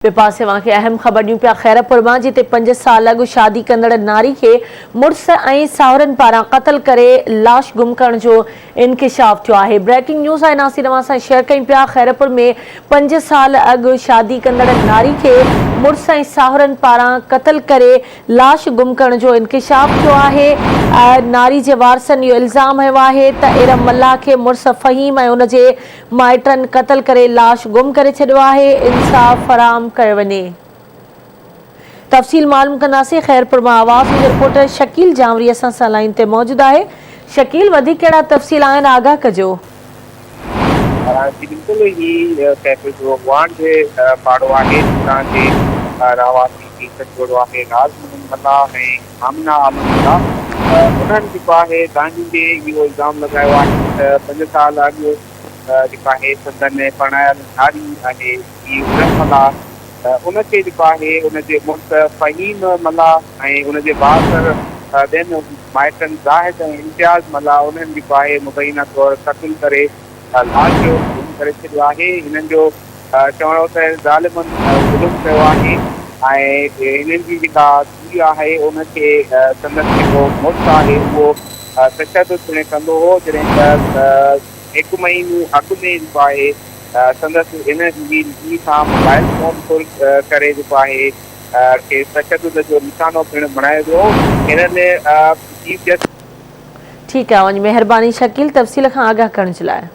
ٻئي پاسي اوهان کي اهم خبر ڏيون پيا خيرپور مان جتي پنج سال اڳ شادي ڪندڙ ناري کي مڙس ۽ ساهرن پاران قتل ڪري لاش گم ڪرڻ جو انڪشاف ٿيو آهي بريڪنگ نيوز آهي ناصر اوهان سان شيئر ڪيون پيا خيرپور ۾ پنج سال اڳ شادي ڪندڙ ناري کي مڙس ۽ ساهرن پاران قتل ڪري لاش گم ڪرڻ جو انڪشاف ٿيو آهي ناري جي وارثن اهو الزام هنيو آهي ته ارم ملاح کي مڙس فهيم ۽ ان جي مائٽن قتل ڪري لاش گم ڪري ڇڏيو آهي، انصاف فراهم ڪيو وڃي. تفصيل معلوم ڪنداسين خيرپور مان آواز نيوز رپورٽر شڪيل جانوري اسان سان لائين تي موجود آهي شڪيل وڌيڪ ڪهڙا تفصيل آهن آگاهه ڪجو. جي بلڪل هي خيرپور جو وانڍ پاڙو آهي جتان جي رهواسي هي سنجوڙو آهي راز محمد ملاح ۽ آمنه عالم ملاح انهن جيڪو آهي دانهيندي اهو الزام لڳايو آهي ته پنج سال اڳ جيڪو آهي سندن پرڻايل ناري آهي هي ارم ملاح ان کي جيڪو آهي ان جي مڙس فهيم ملاح ۽ ان جي بااثر ٻين مائٽن زاهد ۽ امتياز ملاح انهن جيڪو آهي مبينا طور قتل ڪري لاش گم ڪري ڇڏيو آهي هنن جو چوڻ هو ته ظالمن ظلم ڪيو آهي ۽ هنن جي جيڪا ڌيء آهي ان کي سندس جيڪو مڙس آهي اهو تشدد پڻ ڪندو هو جڏهن ته هڪ مهينو اڳ ۾ جيڪو آهي سندس هن جي ڌيء کان موبائل فون ڦر ڪري جيڪو آهي کيس تشدد جو نشانو پڻ بڻايو ويو هنن چيف جسٽس ٺيڪ آهي اوهان جي مهرباني شڪيل تفصيل کان آگاهه ڪرڻ جي لاء.